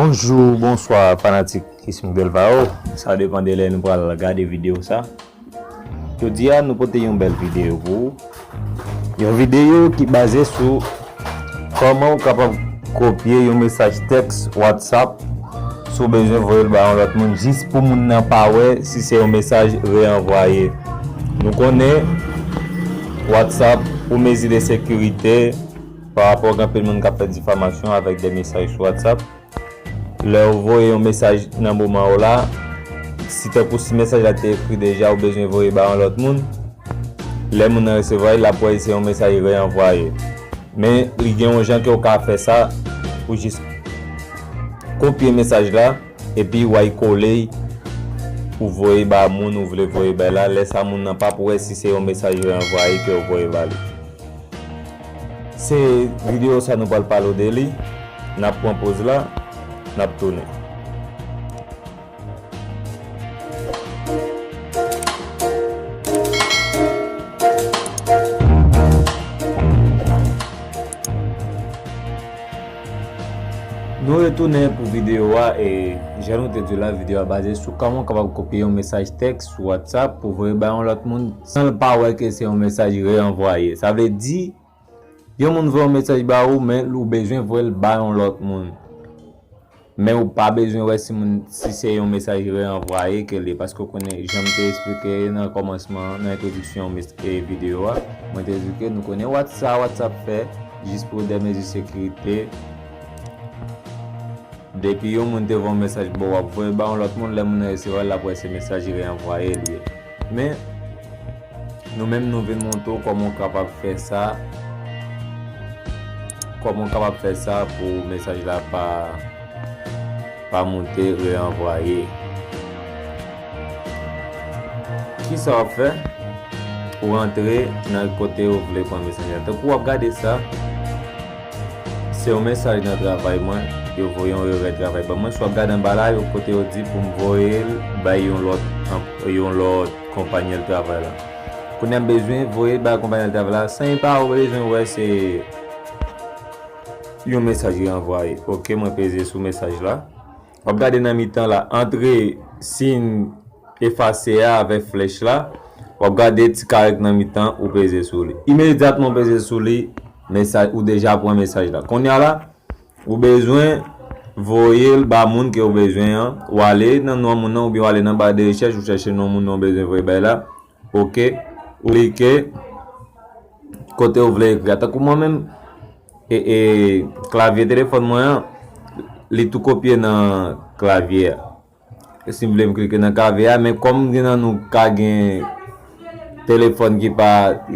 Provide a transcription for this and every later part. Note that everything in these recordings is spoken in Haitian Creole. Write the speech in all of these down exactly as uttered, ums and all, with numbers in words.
Bonjou, bonswa, fanatik Ismael Delvao. Sa depann de lè nou pral gade videyo sa. Jodi a, nou pote yon bèl videyo pou ou. Yon videyo ki baze sou kòman ou kapab kopye yon mesaj tèks WhatsApp si w bezwen voye l ba yon lòt moun, jis pou moun nan pa wè si se yon mesaj reanvwaye. Nou konnen WhatsApp, pou mezi de sekirite, pa rapò gen anpil moun k ap fè difamasyon avèk de mesaj sou WhatsApp. Lè w voye yon mesaj nan moman w la, si tankou si mesaj la te ekri deja, ou bezwen voye ba yon lòt moun, lè moun nan resevwa l, l ap wè se yon mesaj reanvwaye. Men, li gen yon jan ke w ka fè sa, ou jis kopye mesaj la, epi w al kole l pou voye ba moun ou vle voye bay la. Lè sa, moun nan p ap wè si se yon mesaj reanvwaye ke w voye ba li. Se videyo sa nou pral pale w de li. N ap pran poz la, n ap tounen. Nou retounen pou videyo a, e jan nou te di w la, videyo a baze sou kòman w kapab kopye yon mesaj tèks sou WhatsApp pou voye ba yon lòt moun san l pa wè ke se yon mesaj reanvwaye. Sa vle di, yon moun voye yon mesaj ba ou, men ou bezwen voye l ba yon lòt moun. Men ou pa bezwen wè si moun, si se yon mesaj reanvwaye ke li, paske w konnen, jan m te eksplike nan kòmansman, nan entwodiksyon mes-, e videyo a, mwen te di ke nou konnen WhatsApp, WhatsApp fè, jis pou de mezi sekirite. Depi yon moun te voye yon mesaj ba w, w ap voye ba yon lòt moun, lè moun nan resevwa l, l ap wè se mesaj reanvwaye li ye. Men, nou menm nou vin montre w kòman w kapab fè sa, kòman w kapab fè sa pou mesaj la pa, pa moute reanvwaye. Kisa w ap fè? Ou rantre nan kote ou vle pran mesaj la. Tankou w ap gade sa, se yon mesaj nan travay mwen, yo voye yon revè travay ban mwen. Si w ap gade anba la, yo kote yo di pou m voye l bay yon lòt, yon lòt konpayèl travay la. Kounye a m bezwen voye l bay konpayèl travay la, san pa ou bezwen wè se yon mesaj ki anvwaye. Ok, mwen peze sou mesaj la. W ap gade nan mitan la, antre siy efase a avèk flèch la. W ap gade ti karèk nan mitan, ou peze sou li. Imedyatman w peze sou li, mesaj, ou deja pran mesaj la. Kounye a la, ou bezwen voye l ba moun ke ou bezwen an. Ou ale nan non moun nan, oubyen ou ale nan ba de rechèch, ou chèche non moun nan ou bezwen voye bay la. Ok, ou klike kote ou vle ekri a. Tankou mwen menm, e, e, klavye telefòn mwen an, li tou kopye nan klavye a. E si m vle m klike nan klavye a, men kòm gen nan nou ka gen telefòn ki pa,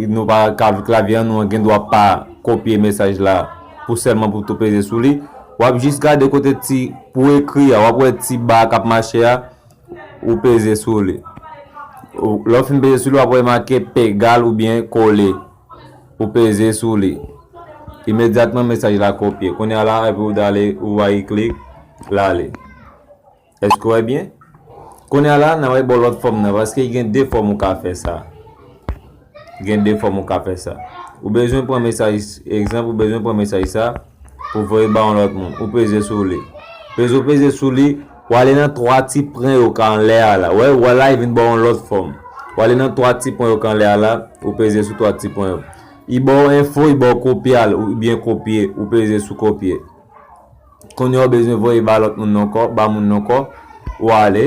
nou pa, ka, klavye an nou an gen dwa pa kopye mesaj la pou sèlman pou tou peze sou li. W ap jis gade kote ti, pou ekri a, w ap wè ti ba k ap mache a, ou peze sou li. Ou, lè w fin peze sou li, w ap wè make pegal oubyen kole. Ou peze sou li. Imedyatman, mesaj la kopye. Kounye a la, epi ou dale, ou va klik, l ale. Èske w wè byen? Kounye a la, n a wè bò lòt fòm nan, paske gen de fòm ou ka fè sa. Gen de fòm ou ka fè sa. Ou bezwen pran mesaj, egzanp, ou bezwen pran mesaj sa pou voye ba yon lòt moun. Ou peze sou li. Peze, ou peze sou li, ou ale nan twa ti pwen yo ka anlè a la. Wè, wè la, li vin ba yon lòt fòm. Ou ale nan twa ti pwen yo ka anlè a la, ou peze sou twa ti pwen yo. Li ba w enfo, li ba w kopye al, oubyen kopye, ou peze sou kopye. Kounye a ou bezwen voye ba lòt moun nan ankò, ba moun nan ankò, ou ale,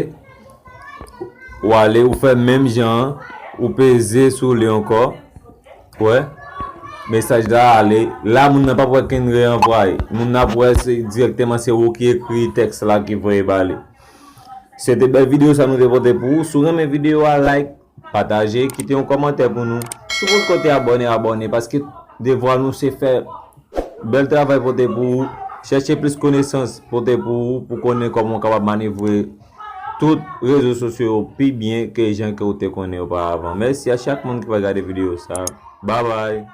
ou ale, ou fè menm jan an, ou peze sou li ankò, wè, mesaj la ale, la moun nan p ap wè kenn reanvwaye, moun nan ap wè se dirèkteman se ou ki ekri tèks la ki voye ba li. Se te bèl videyo sa nou te pote pou ou, si w renmen videyo a, like, pataje, kite yon kòmantè pou nou. Si w potko te abòne, abòne, paske devwa nou se fè bèl travay pote pou ou, chèche plis konesans pote pou ou, pou konnen kòman w kapab manevre tout rezo sosyo yo pi byen ke jan ke w te konnen oparavan. Mèsi a chak moun ki va gade videyo sa. Babay!